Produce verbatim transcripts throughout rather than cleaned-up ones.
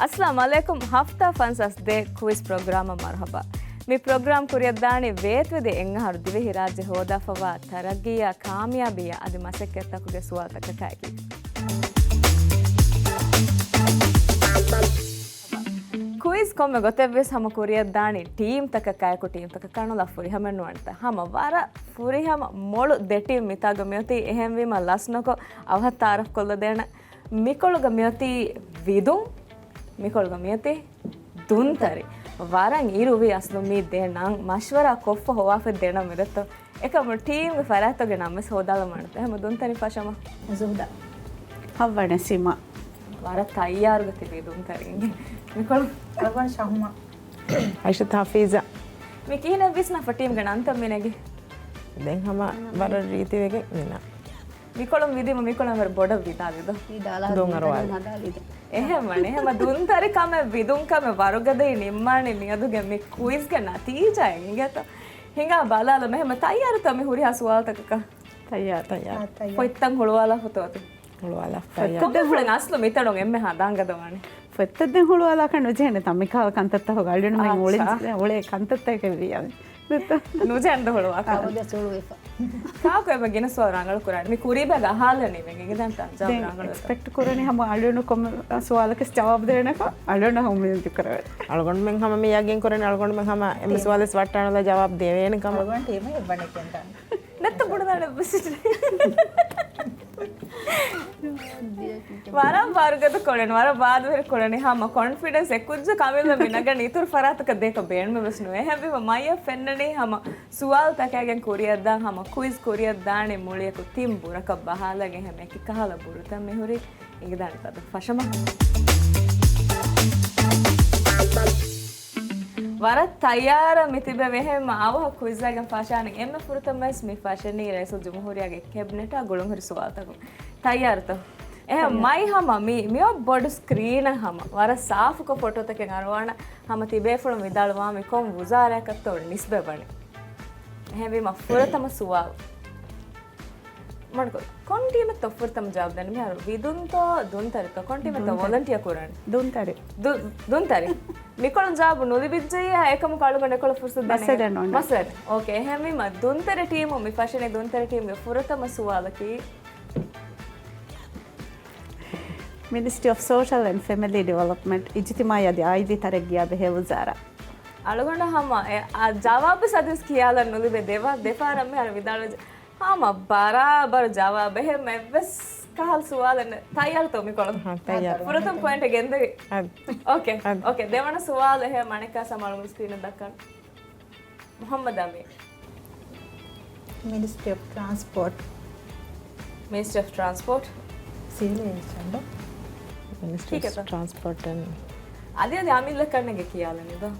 އައްސަލާމު ޢަލައިކުމް. ހަފްތާ ފަންސާސް ދޭއް ކުއިޒް ޕްރޮގްރާމަށް މަރުޙަބާ. މި ޕްރޮގްރާމް ކުރިއަށްދާނީ ވޭތުވެދިޔަ އެއްއަހަރު ދިވެހިރާއްޖެ ހޯދާފަވާ ތަރައްގީއާ ކާމިޔާބީއާ އަދި މަސައްކަތްތަކުގެ ސުވާލުތަކަކާއެކީ. ކުއިޒް ކޮންމެ ގޮތެއްވެސް ހަމަ ކުރިއަށްދާނީ ޓީމްތަކަކާއެކު، ޓީމްތަކަށް ކަނުލާ ފުރިހަމައެއް ނުވަންތަ؟ ހަމަ ވަރަށް ފުރިހަމަ މޮޅު ދެ ޓީމް މިތާގަ މިއޮތީ. އެހެންވީމަ ލަސްނުކޮށް އަވަހަށް ތައާރަފް ކޮށްލަދޭނަން. މިކޮޅުގަ މިއޮތީ ވިދުން، މިކޮޅުގަ މިއޮތީ ދުންތަރި. ވަރަށް އިރުވި އަސްލު މި ދެ ނަން. މަޝްވަރާ ކޮށްފަ ހޮވާފަ ދެ ނަން މިދެއްތޯ. އެކަމު ޓީމްގެ ފަރާތުގެ ނަން ވެސް ހޯދާލަމާނެތަ؟ އެހެމަ ދުންތަރި ފަށަމަ. ޒުހުދާ. ހައްވަނެ ސިމާ. ވަރަށް ތައްޔާރުގަ ތިބީ ދުންތަރި އިނގޭ. މިކޮޅު. ހައްވަން ޝަހުމާ. އައިޝަތު ހަފީޒާ. މި ކިހިނެއް ވިސްނާފަ ޓީމްގެ ނަންތައް މިނެގި؟ ދެން ހަމަ ވަރަށް ރީތިވެގެން މިނާ. މިކޮޅުން ވިދީމަ މިކޮޅުން ވަރަށް ބޮޑަށް ވިދާލިދޯ. ދުން އަރުވާލި. އެހެންވަނީ. ހަމަ ދުންތަރިކަމެއް ވިދުންކަމެއް ވަރުގަދައި ނިންމާނީ މިއަދުގެ މި ކުއިޒްގެ ނަތީޖާއެއް އިނގޭތޯ. ހިނގާ ބަލާލަމާ. އެހެމަ ތައްޔާރުތޯ މި ހުރިހާ ސުވާލުތަކަކަށް؟ ތައްޔާރު، ތައްޔާރު. ފޮތްތައް ހުޅުވާލާފަތޯ އަދި؟ ހުޅުވާލާފަ. ކޮންމެ ފުޅެއް އަސްލު މިތަނުން އެންމެހާ ދާންގަދަވާނީ؟ ފޮތްތައް ދެން ހުޅުވާލާކަށް ނުޖެހޭނެތާ މިކަހަލަ ކަންތައްތައް ހޮގާ އަޅުގަނޑުމެން އުޅެން، އުޅޭ ކަންތައްތަކެއް ވިޔާ. ނުޖެހޭނެ ހުޅުވާކަށް. ކާކު އެބަ ގިނަ ސުވާލު ރަނގަޅު ކުރާނެ. މި ކުރީބަ ގަހާލަނީ މެގެ ގިދަންތަ ޖަވާބު ދެން ރަނގަޅު. އެކްސްޕެކްޓް ކުރަނީ ހަމަ އަޅުގަނޑު ކޮންމެ ސުވާލަކަސް ޖަވާބު ދޭނެކަ އަޅުގަނޑު ހަމަ މި ދިކުރެވެ. އަޅުގަނޑުމެން ހަމަ މި ޔަގީން ކުރަނީ އަޅުގަނޑުމެން ހަމަ އެންމެ ސުވާލެސް ވައްޓާނަލާ ޖަވާބު ދެވޭނެ ކަމަށް. އަޅުގަނޑު ޓީމެއް އެއްވަނެ ކެންދާނެ. ނެތްތަ ބުނަދާނެ ބެސި. ވަރަށް ވަރުގަދަ ކޮޅެން، ވަރަށް ވާދަވެރި ކޮޅެން. ހަމަ ކޮންފިޑެންސް އެކުއްޖާ ކަމިލްލަ މި ނަގަނީ އިތުރު ފަރާތަކަށް ދޭކަށް ބޭނުމެއް ވެސް ނުވޭ. އެހެންވީމަ މައްޔަށް ފެންނަނީ ހަމަ ސުވާލުތަކާގެން ކުރިއަށްދާން، ހަމަ ކުއިޒް ކުރިއަށްދާނީ މުޅިއަކު ތިން ބުރަކަށް ބަހާލަގެން ހަމަ އެކި ކަހަލަ ބުރުތައް މިހުރީ. އިނގިދާނެތަ ފަށަމަ. ވަރަށް ތައްޔާރަށް މި ތިބެވި. އެހެންމަ އަވަހަށް ކުއިޒާގެން ފަށާނެ އެންމެ ފުރަތަމަވެސް މި ފަށަނީ ރައީސުލްޖުމްހޫރިއްޔާގެ ކެބިނެޓާ ގުޅުންހުރި ސުވާލުތަކުން. ތައްޔާރުތޯ؟ އެހެން މައި ހަމަ މި، މިއޮއް ބޮޑު ސްކްރީނަށް ހަމަ ވަރަށް ސާފުކޮށް ފޮޓޯތަކެއް އަރުވާނަ ހަމަ ތިބޭފުޅުން ވިދާޅުވާންވީ ކޮން ވުޒާރާއަކަށްތޯ ނިސްބަތްވަނީ. އެހެންވީމަ ފުރަތަމަ ސުވާލު. މަޑުކޮށް، ކޮން ޓީމެއްތޯ ފުރަތަމަ ޖަވާބު ދެނީ؟ މިހާރު ވިދުންތޯ ދުންތަރިތޯ؟ ކޮން ޓީމެއްތޯ ދުންތަރި. ވޮލަންޓިއާ ކުރަނީ؟ ދުންތަރި. ދު-، ދުންތަރި. މިކޮޅުން ޖަވާބު ނުލިބިއްޖެއްޔާ އެކަމަކު އަޅުގަނޑު އެކޮޅަށް ފުރުސަތު ދޭނެ. މައްސަލައެއް ނޯންނާނެ. މައްސަލައެއް. އޯކޭ، އެހެންވީމަ ދުންތަރި ޓީމު މި ފަށަނީ ދުންތަރި ޓީމުގެ ފުރަތަމަ ސުވާލަކީ. މިނިސްޓްރީ އޮފް ސޯޝަލް އެންޑް ފެމިލީ ޑިވެލޮޕްމަންޓް، އިޖުތިމާއީ އަދި އާއިލީ ތަރައްގީއާ ބެހޭ ވުޒާރާ. އަޅުގަނޑަށް ހަމަ އެ، އާ، ޖަވާބު ސަދިސް ކިޔާލަން ނުލިބޭ ދެވަ-، ދެފާރަށް މިހާރު ވިދާޅުވެއްޖެ. ހަމަ ބަރާބަރު ޖަވާބެއް ހެމަ އެއްވެސް ކަހަލަ ސުވާލެއް ނެތް. ތައްޔާރުތޯ މިކޮޅު؟ ހާ، ތައްޔާރު. ފުރަތަމަ ޕޮއިންޓް ގެންދެވި. އަދި. އޯކޭ. އަދި. އޯކޭ. ދެވަނަ ސުވާލު އެހެމަ އަނެއްކާ ސަމާލު ސްކްރީނަށް ދައްކަން. މުޙައްމަދު އަމީން. މިނިސްޓްރީ އޮފް ޓްރާންސްޕޯޓް. މިނިސްޓްރީ އޮފް ޓްރާންސްޕޯޓް. ސިވިލް އޭވިއޭޝަން ޑޯ. މިނިސްޓްރީ އޮފް ޓްރާންސްޕޯޓް އެންޑް. އަދި އަދި އަމިއްލަ ކަންނެގެ ކިޔާލަނީ ދޯ.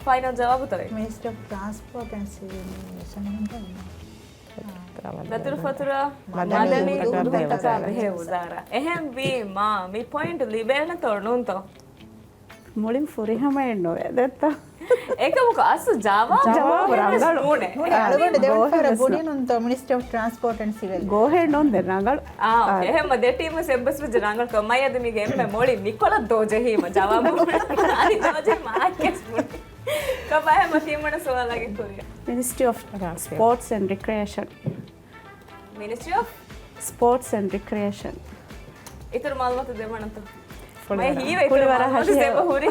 ފައިނަލް ޖަވާބުތޯ؟ މިނިސްޓްރީ އޮފް ޓްރާންސްޕޯޓް އެންޑް ސިވިލް އޭވިއޭޝަން އެންޑް. ދަތުރުފަތުރާ މަދަނީ މަދަނީ އުނދަގޫތަކާ ބެހޭ ވުޒާރާ. އެހެންވީމާ، މި ޕޮއިންޓް ލިބޭނެތޯ ނޫންތޯ؟ މުޅިން ފުރިހަމައެއް ނުވޭ ދެއްތޯ؟ އެކަމަކު އަސްލު ޖަވާބު ޖަވާބު ނޫނޭ. ރަނގަޅު. ނޫނޭ. ނޫނޭ. އަޅުގަނޑު ދެވަނަ ފަހަރަށް ބުނީ ނޫންތޯ މިނިސްޓްރީ އޮފް ޓްރާންސްޕޯޓް އެންޑް ސިވިލް. ގޯހެއް ނޫން ދެން ރަނގަޅު. އާ، އާ. އެހެންމަ ދެ ޓީމު ސެއްބަސް ވެއްޖެ ރަނގަޅު ކަމަށް އަދި މީގެ އެންމެ މޮޅި މިކޮޅަށް ދޯ ޖެހީމަ ޖަވާބު. އަދި ދޯ ޖެހީމަ އާއްކެސް ބުނި. ކަބަ އެހެންމަ ތިންވަނަ ސުވާލަކީ ކުރިއަށް. މިނިސްޓްރީ އޮފް ސްޕޯޓްސް އެންޑް ރިކްރިއޭޝަން. މިނިސްޓްރީ އޮފް ސްޕޯޓްސް އެންޑް ރިކްރިއޭޝަން. އިތުރު މައުލޫމާތު ދެވަނަތޯ؟ ފުޅިވަރަށް. މައި ހީވޭ ކުޅިވަރަށް އިތުރު ހަށިހެޔޮ. މައުލޫމާތު ދެއްވަ ހުރި.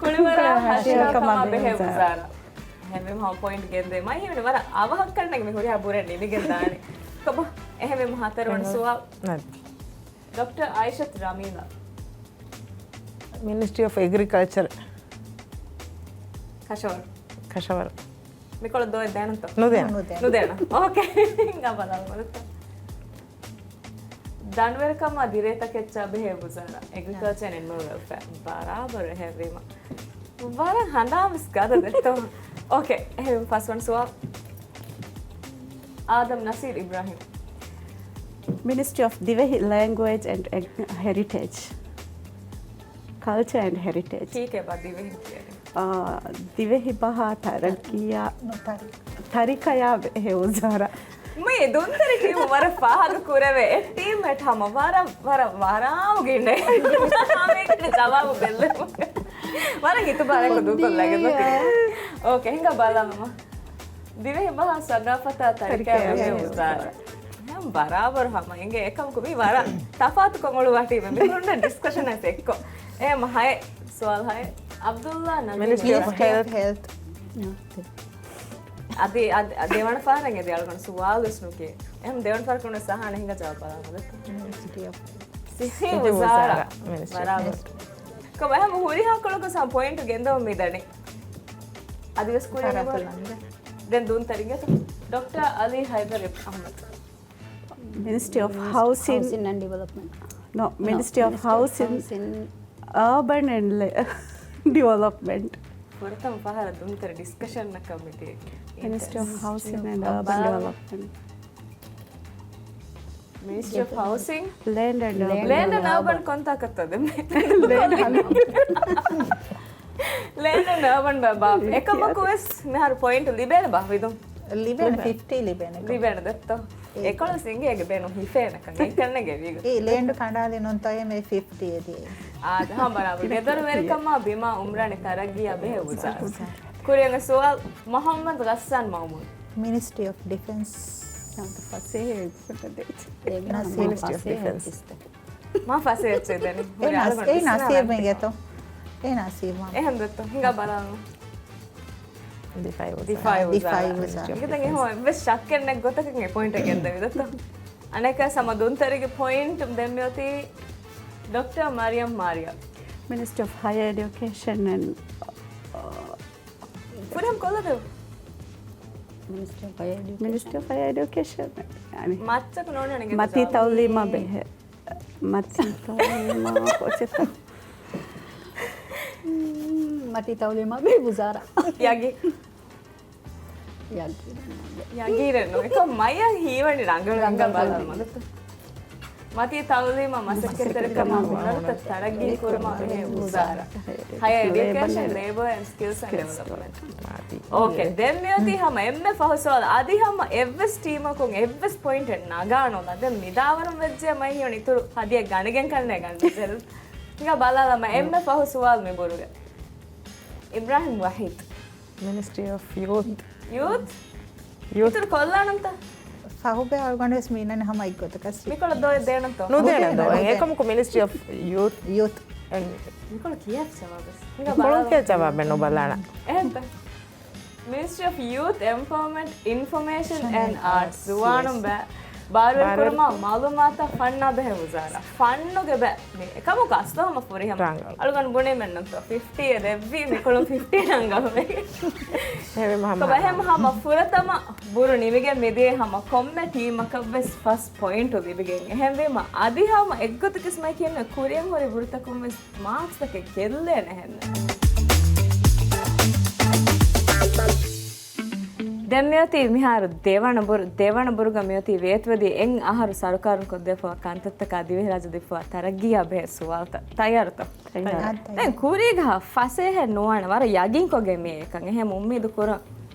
ކުޅިވަރަށް ކުޅިވަރަށް ހަށިހެޔޮ ހަށިހެޔޮ ކަމާ ކަމާ ބެހޭ ވުޒާރާ. ވުޒާރާ. ހެންވެ ހަމަ ޕޮއިންޓް ގެންދޭ. މައި ހީވެނި ވަރަށް އަވަހަށް ކަންނެގެ މި ހުރިހާ ބުރެއް ނިމިގެން ދާނެ. ކޮބާ؟ އެހެންވެ ހަތަރުވަނަ ސުވާލު. ނައް. ޑޮކްޓަރ އާއިޝަތު ރަމީލާ. މިނިސްޓްރީ އޮފް އެގްރިކަލްޗަރ. ކަށަވަރު. ކަށަވަރު. މިކޮޅަށް ދޯ ދޭނަންތޯ؟ ނުދޭނަ. ނުދޭނަ. ނުދޭނަ. އޯކޭ. ހިނގާ ބަލާލަމާ. ދަނޑުވެރިކަމާ ދިރޭތަކެއްޗާ ބެހޭ ވުޒާރާ، އެގްރިކަލްޗަރ އެންޑް އެނިމަލް ވެލްފެއާ. ބަރާބަރު އެހެންވީމަ. ވަރަށް ހަނދާންވެސް ގަދަ ދެއްތޯ. އޯކޭ. އެހެން ފަސްވަނަ ސުވާލު. އާދަމް ނަސީރު އިބްރާހިމް. މިނިސްޓްރީ އޮފް ދިވެހި ލެންގުއޭޖް އެންޑް ހެރިޓޭޖް. ކަލްޗަރ އެންޑް ހެރިޓޭޖް. ކީކޭ ބާ ދިވެހި ކިޔަނީ؟ އާ، ދިވެހި ބަހާ ތަރައްގީއާ ތަރިކަޔާ ބެހޭ ވުޒާރާ. މި ދުންތެރި ޓީމު ވަރަށް ފާހަގަ ކުރެވޭ. އެ ޓީމްމޭޓް ހަމަ ވަރަށް، ވަރަށް ވަރާމުގެ އިންނޭ. ހަމައެކަނި ޖަވާބު ބެއްލެވުން. ވަރަށް ހިތުބާރަކު ދޫކޮށްލައިގެން. އޯކޭ، ހިނގާ ބަލާމަ. ދިވެހި ބަހާ ސަގާފަތާ ތަރިކައާ ތަރިކައާ ވެހޭ ވެހޭ ވުޒާރާ. ވުޒާރާ. ހަމަ ބަރާބަރު ހަމަ އިނގޭ އެކަމަކު މި ވަރަށް ތަފާތުކޮށް އުޅުއްވާ ޓީމެއް. މި ހުރުން ޑިސްކަޝަން އެސް އެއްކޮށް. އޭ މަ ހައެއް ސުވާލު ހައެއް. އަބްދުﷲ ނަބީ މިނިސްޓްރީ އޮފް މިނިސްޓްރީ އޮފް ހެލްތް. ހެލްތް. އަދި، އަދި، އަދި ދެވަނަ ފަހަރަށް އެދި އަޅުގަނޑު ސުވާލު ވެސް ނުކިޔޭ. އެހެން ދެވަނަ ފަހަރަކުން ވެސް އަހާނެ ހިނގާ ޖަވާބު ބަލާނަން. މިނިސްޓްރީ އޮފް ސިހި ސިހި ވުޒާރާ. ވުޒާރާ. މިނިސްޓްރީ. ބަރާބަރު. ކޮބާ ހަމަ ހުރިހާ ކޮޅަކު ސަމް ޕޮއިންޓު ގެންދަވަން މި ދަނީ. އަދިވެސް ކުރިން ފަރާތު އެބަ-، ލަނޑެ. ދެން ދުންތެރިންގެ ޑޮކްޓަރ އަލީ ހައިދަރު އަހްމަދު. މިނިސްޓްރީ އޮފް ހައުސިން. ހައުސިން އެންޑް ޑިވެލޮޕްމަންޓް. ނޯ، މިނިސްޓްރީ އޮފް ހައުސިން. ހައުސިން. އާބަން އެންޑް ޑިވެލޮޕްމަންޓް. ފުރަތަމަ ފަހަރަށް ދުންތެރި ޑިސްކަޝަންއަކަށް މިދިޔަ. މިނިސްޓްރީ އޮފް ހައުސިން އެންޑް އާބަން ޑިވެލޮޕްމަންޓް. މިނިސްޓްރީ އޮފް ހައުސިން. ލޭންޑް އެންޑް އާބަން. ލޭންޑް އެންޑް އާބަން ކޮންތާކަށްތޯ ދެން؟ ލޭންޑް އެންޑް ލޭންޑް އަން ބާ، ބާ. އެކަމަކު ވެސް މިހާރު ޕޮއިންޓު ލިބޭނެ ބާ ވިދުން. ލިބޭނެ، ލިބޭނެ. ފިފްޓީ ލިބޭނެ. ލިބޭނެ ދެއްތޯ؟ އެ. އެކޮޅަސް އިނގޭ އޭގެ ބޭނުން ހިފޭނެކަން. އެކަންނޭގެ ވީގަ. އެ ލޭންޑް ކަނޑާލި ނުންތޯ އެމެ ފިފްޓީ އެދި. އާދެ، ހާ ބަރާބަރު. ގެދޮރުވެރިކަމާ ބިމާ އުމްރާނީ ތަރައްގީއާ ބެހޭ ވުޒާރާ. ކުރިއަށް ސުވާލު، މުޙައްމަދު ޣައްސާން މައުމޫން. މިނިސްޓްރީ އޮފް ޑިފެންސް. ފަސޭހަ އެއްޗެއް ދޭ. މިނިސްޓްރީ އޮފް ޑިފެންސް. މާ ފަސޭހަ އެއްޗެއް ދެނީ. އޭ ނަސީ-، އޭ ނަސީބު އިނގޭތޯ. އޭ ނަސީބު. އެހެން ދެއްތޯ. ހިނގާ ބަލާނަން. ދިފާއީ ވުޒާރާ. ދިފާއީ ވުޒާރާ. ދިފާއީ ވުޒާރާ. އިނގޭތަ އެހެން އެއްވެސް ޝައްކެއް ނެތް ގޮތަކަށް އެ ޕޮއިންޓެއް ގެންދެވި ދެއްތޯ. އަނެއްކާ ހަމަ ދުންތެރިގެ ޕޮއިންޓު ދެން މިއޮތީ ޑޮކްޓަރ މަރިޔަމް މާރިޔާ. މިނިސްޓްރީ އޮފް ހަޔަރ އެޑިއުކޭޝަން އެންޑް، ފުރިހަމަ ކޮށްލަދެވު. މިނިސްޓްރީ އޮފް ހަޔަރ އެޑިއުކޭޝަން. މިނިސްޓްރީ އޮފް ހަޔަރ އެޑިއުކޭޝަން. މައްޗަކު ނޯންނަނީ މަތީ ތައުލީމާ ބެހޭ. މަތީ ތައުލީމާ ކޮޗެތަ؟ މަތީ ތައުލީމާ ބެހޭ ވުޒާރާ. ޔަގީ. ޔަގީ. ޔަގީ ރެން ނުވޭ. އެކަމް މަޔަ ހީވަނީ ރަނގަޅު ރަނގަޅު ހިނގާ ބަލާ ބަލާ. މަތީ ތައުލީމާ މަސައްކަތްތެރިކަމާ ހުނަރުތައް ތަރައްގީ ކުރުމާ ބެހޭ ވުޒާރާ. ހަޔަރ އެޑިއުކޭޝަން، ލޭބަރ އެންޑް ސްކިލްސް އެންޑް ޑިވެލޮޕްމަންޓް. އޯކޭ، ދެން މިއޮތީ ހަމަ އެންމެ ފަހު ސުވާލު. އަދި ހަމަ އެއްވެސް ޓީމަކުން އެއްވެސް ޕޮއިންޓެއް ނަގާނުލާ. ދެން މިދާވަރުން ވެއްޖެ މައި ހިޔޮން އިތުރު ހަދިޔަ ގަނެގެން ކަންނޭ ގަންނަ. ހިނގާ ބަލާލަމާ އެންމެ ފަހު ސުވާލު މި ބުރުގެ. އިބްރާހިމް ވަހީދު. މިނިސްޓްރީ އޮފް ޔޫތް. ޔޫތް؟ ޔޫތް. އިތުރު ކޮށްލާނަންތަ؟ ފަހުބެ އަޅުގަނޑުވެސް މީނަން ހަމަ އެއްގޮތަކަށް. މިކޮޅަށް ދޯ ދޭނަންތޯ؟ ނުދޭނަން ދޯ. ނުދޭނަން. އެކަމަކު މިނިސްޓްރީ އޮފް ޔޫތް. ޔޫތް. އެންޑް މިކޮޅަށް ކިޔާފި ޖަވާބެސް. ހިނގާ މިކޮޅުން ބަލާލަމާ. ކިޔާ ޖަވާބެއް ނުބަލާނަ. އެހެންތަ؟ މިނިސްޓްރީ އޮފް ޔޫތް އެމްޕަވަރމަންޓް، އިންފޮމޭޝަން އެންޑް އާޓްސް. ޒުވާނުން ބައި ބާރުވެރިކުރުމާ މައުލޫމާތާ ފަންނާ ބެހޭ ވުޒާރާ. ފަންނުގެ ބައި. މި އެކަމަކު އަސްލު ހަމަ ފުރިހަމަ. ރަނގަޅު. އަޅުގަނޑު ބުނީމެއްނުންތޯ؟ ފިފްޓީ އެ ދެއްވީ މިކޮޅުން ފިފްޓީ ރަނގަޅު. އެހެންވީމަ ހަމަ ކޮބާ ހަމަ ފުރަތަމަ ބުރު ނިމިގެން މިދިޔަ ހަމަ ކޮންމެ ޓީމަކަށްވެސް ފަސް ޕޮއިންޓު ލިބިގެން. އެހެންވީމަ އަދި ހަމަ އެއްގޮތަކަސް މައި ކިޔަން ކުރިއަށް ހުރި ބުރުތަކުންވެސް މާކްސްތަކެއް ގެއްލޭނެ ހެންނެއް. ދެން މިއޮތީ މިހާރު ދެވަނަ ބުރު، ދެވަނަ ބުރުގަ މިއޮތީ ވޭތުވެދިޔަ އެއް އަހަރު ސަރުކާރުން ކޮށްދެފަވާ ކަންތައްތަކާ ދިވެހިރާއްޖެ ދެއްވާ ތަރައްގީއާ ބެހޭ ސުވާލުތައް. ތައްޔާރުތޯ؟ ތައްޔާރު. ދެން ކުރީގަ ފަސޭހަ ނުވާނެ ވަރަށް ޔަގީންކޮށްގެން މި އެކަން. އެހެން އުއްމީދު ކުރަން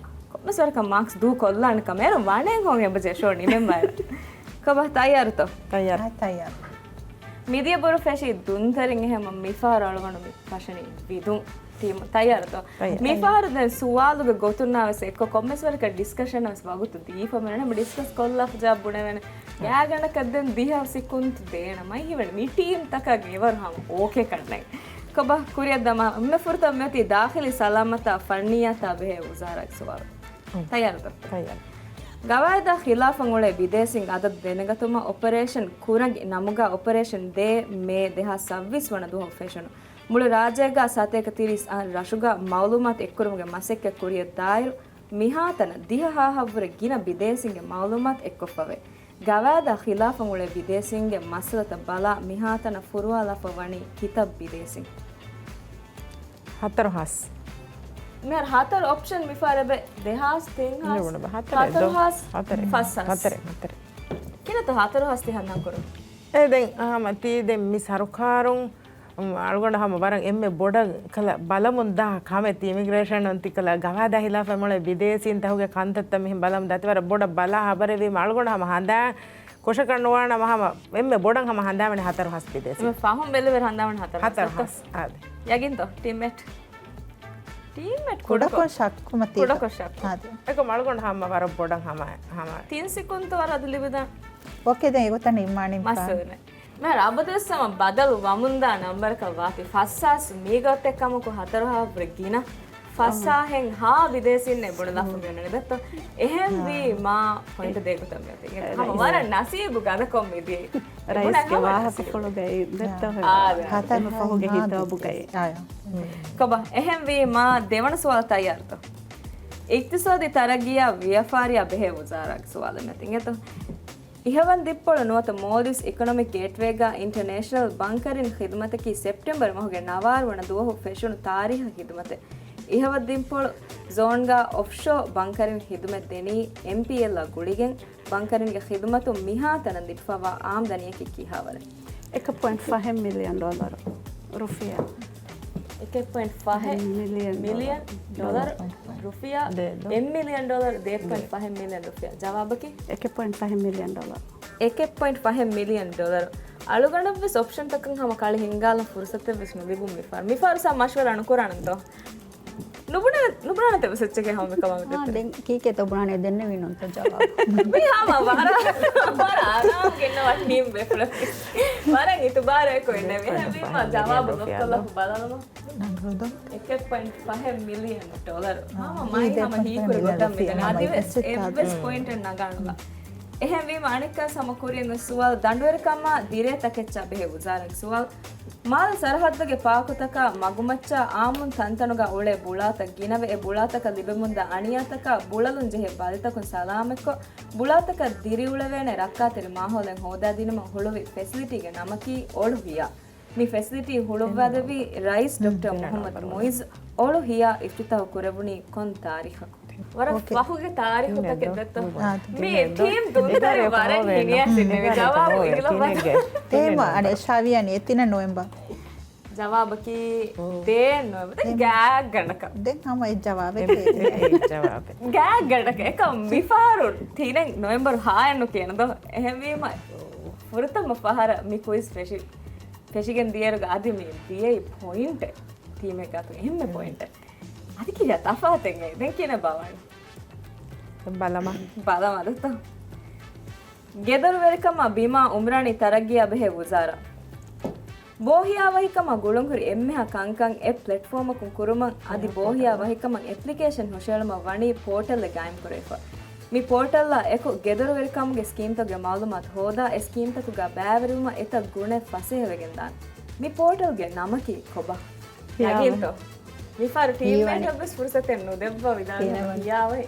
ކޮންމެސް ވަރަކަށް މާކްސް ދޫ ކޮށްލާނެ ކަމަށް. އޭރު ވަނެއް ހޮން އެބަޖެ ޝޯ ނިމެން ބައި. ކޮބާ ތައްޔާރުތޯ؟ ތައްޔާރު. ތައްޔާރު. މިދިޔަ ބުރު ފެށި ދުންތެރިން އެހެމަ މިފަހަރު އަޅުގަނޑު މި ފަށަނީ ވިދުން ޓީމު. ތައްޔާރުތޯ؟ ތައްޔާރު. މިފަހަރު ދެން ސުވާލުގެ ގޮތުންނާވެސް އެއްކޮށް ކޮންމެސް ވަރަކަށް ޑިސްކަޝަނަށް ވެސް ވަގުތު ދީފަ މިނެން ހަމަ ޑިސްކަސް ކޮށްލާފަ ޖަވާބު ބުނެވޭނެ. ގާގަނޑަކަށް ދެން ދިހަ ސިކުންތު ދޭނަ މައި ހިވެން މި ޓީމް ތަކަށް އެވަރު ހަމަ އޯކޭ ކަންނެ. ކޮބާ ކުރިއަށް ދަމާ އެންމެ ފުރަތަމަ މިއޮތީ ދާޚިލީ ސަލާމަތާ ފަންނިއްޔާތާ ބެހޭ ވުޒާރާގެ ސުވާލު. ތައްޔާރުތޯ؟ ތައްޔާރު. ގަވާއިދާ ޚިލާފަށް އުޅޭ ބިދޭސީން އަދަދު ދެނެގަތުމަށް އޮޕަރޭޝަން ކުރަނގި ނަމުގަ އޮޕަރޭޝަން ދޭއް މޭ ދެހާސް ސައްބީސް ވަނަ ދުވަހު ފެށުނު. މުޅި ރާއްޖޭގަ ސަތޭކަ ތިރީސް އަހަރު ރަށުގަ މައުލޫމާތު އެއްކުރުމުގެ މަސައްކަތް ކުރިއަށް ދާއިރު، މިހާތަނަށް ދިހަ ހާހަށްވުރެ ގިނަ ބިދޭސީންގެ މައުލޫމާތު އެއްކޮށްފަވޭ. ގަވާއިދާ ޚިލާފަށް އުޅޭ ބިދޭސީންގެ މައްސަލަތައް ބަލާ މިހާތަނަށް ފުރުވާލާފަ ވަނީ ކިތައް ބިދޭސީން؟ ހަތަރު ހާސް. މިހާރު ހަތަރު އޮޕްޝަން މިފަހަރަށް ދެހާސް ތިން ހާސް، ހަތަރު ހާސް، ފަސް ހާސް. ހަތަރެއް، ހަތަރެއް. ކިހިނެއްތޯ ހަތަރު ހާސް ތި ހަނދާން ކުރުން؟ އެ ދެން ހަމަ ތީ ދެން މި ސަރުކާރުން އަޅުގަނޑަށް ހަމަ ވަރަށް އެންމެ ބޮޑަށް ކަލަ ބަލަމުން ދާ ކަމެއް ތި އިމިގްރޭޝަނުން ތި ކަލަ ގަވާއިދާ ހިލާފަށް މޮޅެ ބިދޭސީން ތަހުގެ ކަންތައްތައް މިހެން ބަލަމުން ދާތި ވަރަށް ބޮޑަށް ބަލާ ހަބަރެއް ވީމަ އަޅުގަނޑު ހަމަ ހަނދާން ކޮށަކަށް ނުވާނަމަ ހަމަ އެންމެ ބޮޑަށް ހަމަ ހަނދާންވަނީ ހަތަރު ހާސް ބިދޭސީން. ފަހުން ބެލެވެރި ހަނދާންވަނީ ހަތަރު ހާސް. ހަތަރު ހާސް. އާދެ. ޔަގީންތޯ ޓީމްމޭޓް؟ ޓީމްމޭޓް ކުޑަކޮށް ޝައްކު މަތީ. ކުޑަކޮށް ޝައްކު. އާދެ. އެކަމް އަޅުގަނޑު ހަމަ ވަރަށް ބޮޑަށް ހަމަ ހަމަ. ތިން ސިކުންތު ވަރަށް އަދި ލިބިދާ. އޯކޭ ދެން އެގޮތަށް ނިންމާނީ މައްސަލަ ނެ. މިހާރު އަބަދުވެސް ހަމަ ބަދަލު ވަމުންދާ ނަންބަރަކަށް ވާތީ ފަސް ހާސް މީގަ އޮތެއް ކަމަކު ހަތަރު ހާސް ވުރެ ގިނަ ފަސް ހާހެއް ހާ ބިދޭސީންނެއް ބުނެލާފަ މިއޮންނަނީ ދެއްތޯ. އެހެންވީ މާ ޕޮއިންޓް ދޭ ގޮތަށް މިއޮތީ. ހަމަ ވަރަށް ނަސީބު ގަދަކޮށް މިދިޔައީ. ރައީސްގެ ވާހަކަފުޅުގައި ދެއްތޯ އެމަ ފަހުގެ ހިތާބުގައި. ކޮބާ އެހެންވީ މާ ދެވަނަ ސުވާލަށް ތައްޔާރުތޯ؟ އިޤްތިޞާދީ ތަރައްގީއާ ވިޔަފާރިއާ ބެހޭ ވުޒާރާގެ ސުވާލެއް މިއޮތީ އިނގޭތޯ. އިހަވަން ދިއްޕޮޅު ނުވަތަ މޯލްޑިވްސް އިކޮނޮމިކް ގޭޓްވޭގަ އިންޓަރނޭޝަނަލް ބަންކަރިން ޚިދުމަތަކީ ސެޕްޓެމްބަރު މަހުގެ ނަވާރަ ވަނަ ދުވަހު ފެށުނު ތާރީހަށް ޚިދުމަތެއް. އިހަވަން ދިއްޕޮޅު ޒޯންގަ އޮފްޝޯ ބަންކަރިން ޚިދުމަތް ދެނީ އެމްޕީއެލްއާ ގުޅިގެން ބަންކަރިންގެ ޚިދުމަތުން މިހާތަނަށް ލިބިފަވާ އާމްދަނީއަކީ ކިހާވަރެއް؟ އެކެއް ޕޮއިންޓް ފަހެއް މިލިއަން ޑޮލަރު ރުފިޔާ. އެކެއް ޕޮއިންޓް ފަހެއް މިލިއަން މިލިއަން ޑޮލަރު ރުފިޔާ. ދެ ޑޮ-، އެއް މިލިއަން ޑޮލަރު، ދެ ޕޮއިންޓް ފަހެއް މިލިއަން ރުފިޔާ. ޖަވާބަކީ؟ އެކެއް ޕޮއިންޓް ފަހެއް މިލިއަން ޑޮލަރު. އެކެއް ޕޮއިންޓް ފަހެއް މިލިއަން ޑޮލަރު. އަޅުގަނޑަށްވެސް އޮޕްޝަންތަކަށް ހަމަ ކަޅި ހިނގާލަން ފުރުސަތެއްވެސް ނުލިބުން މިފަހަރު. މިފަހަރު ސާ މަޝްވަރާ ނުކުރާނަންތޯ؟ ނުބުނާ-، ނުބުނާނެތަ ވެސް އެއްޗެކޭ ހަމަ މިކަމާ އާ، ދެން ކީކޭތޯ ބުނާނެ ދެންނެވީ ނޫންތޯ ޖަވާބު؟ މި ހަމަ ވަރަށް، ވަރަށް އަރާމް ގެންނަވާ ޓީމް ބޭފުޅަކީ. ވަރަށް އިތުބާރު އެކު އިންނެވި. އެހެންވީމަ ޖަވާބު ލޮކްކޮށްލަފަ ބަލާލަމާ. އެކެއް ޕޮއިންޓް ފަހެއް މިލިއަން ޑޮލަރު. ހަމަ މައި ހަމަ ހީކުރި ގޮތަށް މިދަނީ. އަދިވެސް އެއްވެސް ޕޮއިންޓެއް ނަގާނުލާ. އެހެންވީމަ އަނެއްކާ ހަމަ ކުރިން ސުވާލު ދަނޑުވެރިކަމާ ދިރޭ ތަކެއްޗާ ބެހޭ ވުޒާރާގެ ސުވާލު. މާލެ ސަރަހައްދުގެ ޕާކުތަކާ މަގުމައްޗާ އާއްމުން ތަންތަނުގަ އުޅޭ ބުޅާތައް ގިނަވެ، އެ ބުޅާތަކަށް ލިބެމުންދާ އަނިޔާތަކާ ބުޅަލުން ޖެހޭ ބަލިތަކުން ސަލާމަތްކޮށް، ބުޅާތަކަށް ދިރިއުޅެވޭނެ ރައްކާތެރި މާހައުލެއް ހޯދާދިނުމަށް ހުޅުވި ފެސިލިޓީގެ ނަމަކީ އޮޅު ހިޔާ. މި ފެސިލިޓީ ހުޅުއްވާދެއްވީ ރައީސް ޑޮކްޓަރ މުހައްމަދު މުއިއްޒު. އޮޅު ހިޔާ އިފްތިތާހު ކުރެވުނީ ކޮން ތާރީޚަކު؟ ވަރަށް ފަހުގެ ތާރީޚުތަކެއް ދެއްތޯ؟ މި ޓީމް ދުނިތަރި ވަރަށް ހިނިއަސް އިންނެވި ޖަވާބު އިނގިލަ ތޭމަ އަޑެ ޝާވިޔާނި އެ ތިނަ ނޮވެމްބަރު. ޖަވާބަކީ ދޭން ނޮވެމްބަރު. ދެން ގާތްގަނޑަކަށް. ދެން ހަމަ އެއް ޖަވާބެއް ގާތްގަނޑަކަށް. އެކަމް މިފަހަރު ތިނެއް ނޮވެމްބަރު ހާއެއްނު ކިޔަން ދޯ؟ އެހެންވީމަ ފުރަތަމަ ފަހަރަށް މި ކުއިޒް ފެށި، ފެށިގެން ދިޔައިރުގަ އަދި މި ދިޔައީ ޕޮއިންޓެއް. ޓީމެއްގަ އަތު އެންމެ ޕޮއިންޓެއް. އަދި ކިހާ ތަފާތެއް އެ؟ ދެން ކިހިނެއް ބާވާނެ؟ ބަލަމާ. ބަލަމާ ދޯ. ގެދޮރުވެރިކަމާ ބިމާ އުމްރާނީ ތަރައްގީއާ ބެހޭ ވުޒާރާ. ބޯހިޔާވަހިކަމާ ގުޅުންހުރި އެންމެހާ ކަންކަން އެޕް ޕްލެޓްފޯމަކުން ކުރުމަށް އަދި ބޯހިޔާވަހިކަމަށް އެޕްލިކޭޝަން ހުށައެޅުމަށް ވަނީ ޕޯޓަލްއެއް ގާއިމްކުރެވިފަ. މި ޕޯޓަލްއާ އެކު ގެދޮރުވެރިކަމުގެ ސްކީމްތަކުގެ މައުލޫމާތު ހޯދާ އެ ސްކީމްތަކުގަ ބައިވެރިވުމަށް އެތައް ގުނައެއް ފަސޭހަވެގެންދާނެ. މި ޕޯޓަލްގެ ނަމަކީ ކޮބާ؟ ޔަގީންތޯ؟ މިފަހަރު ޓީމްމޭޓަށްވެސް ފުރުސަތެއް ނުދެއްވާ ވިދާޅުވީމަ ހިޔާވަހި.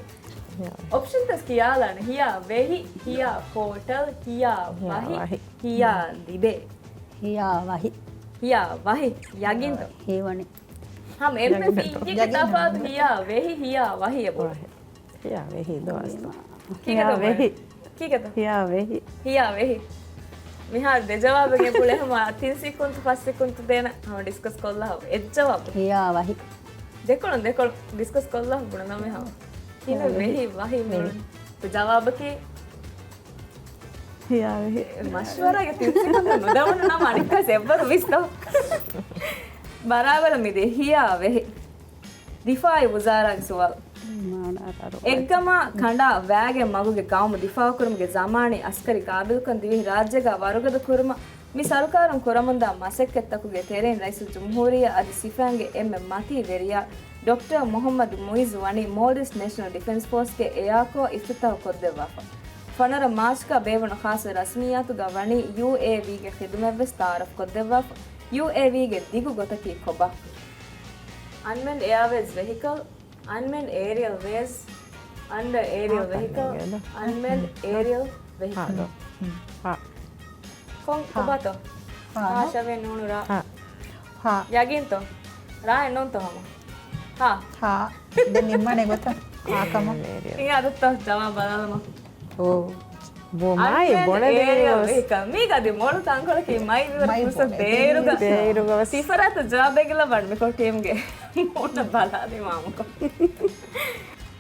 އޮޕްޝަންތައް ކިޔާލާނެ. ހިޔާ ވެހި، ހިޔާ ޕޯޓަލް، ހިޔާ ވަހި، ހިޔާ ލިބޭ. ހިޔާ ވަހި. ހިޔާ ވަހި. ޔަގީންތޯ؟ ހީވަނީ. ހަމަ އެންމެ ފިންޖިގެ ތަފާތު ހިޔާ ވެހި، ހިޔާ ވަހި އެބަ. ހިޔާ ވެހި ދޯ އަސްލު. ކީކޭތޯ؟ ހިޔާ ވެހި. ކީކޭތޯ؟ ހިޔާ ވެހި. ހިޔާ ވެހި. މިހާރު ދެ ޖަވާބެއް އެބަ އުޅޭ ހަމަ ތިން ސިކުންތު ފަސް ސިކުންތު ދޭނަ ހަމަ ޑިސްކަސް ކޮށްލާ ހަމަ އެއް ޖަވާބު. ހިޔާ ވަހި. ދެކޮޅުން ދެކޮޅުން ޑިސްކަސް ކޮށްލާ ބުނަން މި ހަމަ. ހިޔާ ހިޔާ ވެހި. ވެހި ވަހި މި ހިޔާ ވެހި. ޖަވާބަކީ ހިޔާ ވެހި. މަޝްވަރާގެ ތިން ސިކުންތު ނުދަމުނު ނަމަ އަނެއްކާސް އެއްވަރު ވިސްތޯ. ބަރާބަރަށް މިދިޔަ ހިޔާ ވެހި. ދިފާއީ ވުޒާރާގެ ސުވާލު. އެއްގަމާ ކަނޑާ ވައިގެ މަގުގެ ގައުމު ދިފާއުކުރުމުގެ ޒަމާނީ އަސްކަރީ ގާބިލްކަން ދިވެހި ރާއްޖޭގަ ވަރުގަދަ ކުރުމަށް މި ސަރުކާރުން ކުރަމުންދާ މަސައްކަތްތަކުގެ ތެރެއިން ރައީސުލްޖުމްހޫރިއްޔާ އަދި ސިފައިންގެ އެންމެ މަތީ ވެރިޔާ ޑޮކްޓަރ މުހައްމަދު މުއިއްޒު ވަނީ މޯލްޑިވްސް ނޭޝަނަލް ޑިފެންސް ފޯސްގެ އެއާކޯ އިފްތިތާހު ކޮށްދެއްވާފަ. ފަނަރަ މާޗްގަ ބޭއްވުނު ޚާއްޞަ ރަސްމިއްޔާތުގަ ވަނީ ޔޫއޭވީގެ ޚިދުމަތްވެސް ތައާރަފް ކޮށްދެއްވާފަ. ޔޫއޭވީގެ ދިގު ގޮތަކީ ކޮބާ؟ އަންމެންޑް އެއާވޭޒް ވެހިކަލް، އަންމެންޑް އޭރިއަލް ވޭޒް، އަންޑަ އޭރިއަލް ވެހިކަލް، އަންމެންޑް އޭރިއަލް ވެހިކަލް. ކޮން ކޮބާތޯ؟ ހާ. ހާ ޝަވޭ ނޫނު ރާ. ހާ. ޔަގީންތޯ؟ ރާއެއް ނޫންތޯ ހަމަ؟ ހާ. ހާ. ދެން ނިންމާނެ ގޮތަށް ހާ ކަމަށް. އިނގޭ އަދަށްތޯ ޖަވާބު ބަލާލަމާ. އޯ. ބޯ މާތް ބޮނެ ދިނީ ވެސް. މީގަ އަދި މޮޅު ތަންކޮޅަކީ މައި މިވަރު ފުރުސަތު ބޭރުގަ. ބޭރުގަ ވެސް. ސިފަރާތު ޖަވާބެއް ގެންނަވާން މިކޮޅު ޓީމްގެ މޫނަށް ބަލާލީމަ އާއްމުކޮށް.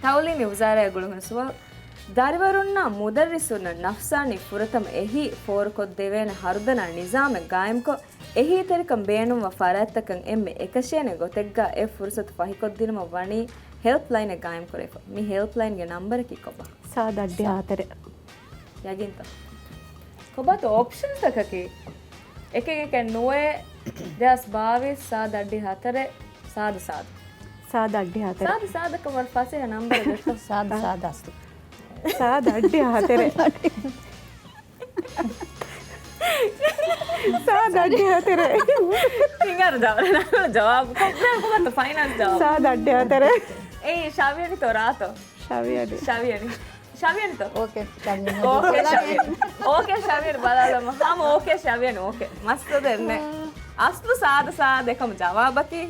ތައުލީމީ ވުޒާރާއާ ގުޅުންހުރި ސުވާލު. ދަރިވަރުންނާ މުދައްރިސުންނަށް ނަފްސާނީ ފުރަތަމަ އެހީ ފޯރުކޮށްދެވޭނެ ހަރުދަނާ ނިޒާމެއް ގާއިމްކޮށް، އެހީތެރިކަން ބޭނުންވާ ފަރާތްތަކަށް އެންމެ އެކަށޭނެ ގޮތެއްގަ އެ ފުރުސަތު ފަހިކޮށްދިނުމަށް ވަނީ ހެލްޕްލައިނެއް ގާއިމްކުރެވިފަ. މި ހެލްޕްލައިންގެ ނަންބަރަކީ ކޮބާ؟ ސާދަ އައްޑިހަ ހަތަރެއް. ޔަގީންތަ؟ ކޮބާތޯ އޮޕްޝަންސްތަކަކީ؟ އެކެއް އެކެއް ނުވައެއް، ދެހާސް ބާވީސް، ސާދަ އައްޑިހަ ހަތަރެއް، ސާދަ ސާދަ. ސާދަ އައްޑިހަ ހަތަރެއް. ސާދަ ސާދަކަން ވަރަށް ފަސޭހަ ނަންބަރެއް ދެއްތޯ؟ ސާދަ ސާދަ އަސްލު. ސާދަ އައްޑިހަ ހަތަރެއް. ސާދަ އައްޑިހަ ހަތަރެއް. ހިނގާރު ޖަވާބު. ޖަވާބު. ކޮބާތޯ ފައިނަލް ޖަވާބު. ސާދަ އައްޑިހަ ހަތަރެއް. އޭ، ޝާވިޔާނިތޯ ރާތޯ؟ ޝާވިޔާނި. ޝާވިޔާނި. ޝާވިޔާނިތޯ؟ އޯކޭ، ޝާވިޔާނި. އޯކޭ، ޝާވިޔާނި. އޯކޭ، ޝާވިޔާނި ބަލާލަމާ. ހަމަ އޯކޭ، ޝާވިޔާނި އޯކޭ. މައްސަލައެއް ނެތް. އަސްލު ސާދަ ސާދަ އެކަމަ ޖަވާބަކީ؟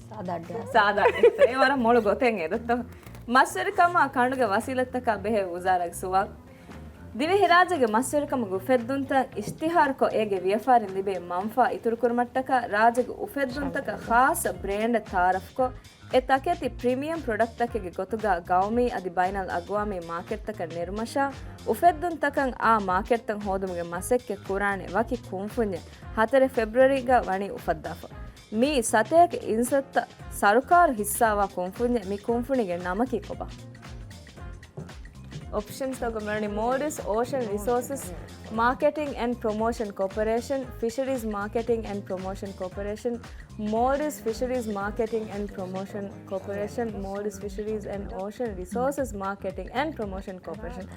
ސާދަ އައްޑިހަ. ސާދަ އައްޑިހަ. އެ ވަރަށް މޮޅު ގޮތެއް އެދަތޯ. މަސްވެރިކަމާ ކަނޑުގެ ވަސީލަތްތަކާ ބެހޭ ވުޒާރާގެ ސުވާލު. ދިވެހިރާއްޖޭގެ މަސްވެރިކަމުގެ އުފެއްދުންތައް އިޝްތިހާރުކޮށް، އޭގެ ވިޔަފާރިން ލިބޭ މަންފާ އިތުރުކުރުމަށްޓަކާ، ރާއްޖޭގެ އުފެއްދުންތަކަށް ޚާއްޞަ ބްރޭންޑެއް ތައާރަފްކޮށް، އެ ތަކެތި ޕްރީމިއަމް ޕްރޮޑަކްޓްތަކެއްގެ ގޮތުގަ ގައުމީ އަދި ބައިނަލްއަގުވާމީ މާކެޓްތަކަށް ނެރުމަށާ، އުފެއްދުންތަކަށް އާ މާކެޓްތައް ހޯދުމުގެ މަސައްކަތް ކުރާނެ ވަކި ކުންފުންޏެއް ހަތަރެއް ފެބްރުއަރީގަ ވަނީ އުފައްދާފަ. މިއީ ސަތޭކަ އިންސައްތަ ސަރުކާރު ހިއްސާވާ ކުންފުންޏެއް. މި ކުންފުނީގެ ނަމަކީ ކޮބާ؟ އޮޕްޝަންސްތަކުގަ މިވަނީ މޯލްޑިވްސް އޯޝަން ރިސޯސަސް މާކެޓިން އެންޑް ޕްރޮމޯޝަން ކޯޕަރޭޝަން، ފިޝަރީޒް މާކެޓިން އެންޑް ޕްރޮމޯޝަން ކޯޕަރޭޝަން، މޯލްޑިވްސް ފިޝަރީޒް މާކެޓިން އެންޑް ޕްރޮމޯޝަން ކޯޕަރޭޝަން، މޯލްޑިވްސް ފިޝަރީޒް އެންޑް އޯޝަން ރިސޯސަސް މާކެޓިން އެންޑް ޕްރޮމޯޝަން ކޯޕަރޭޝަން.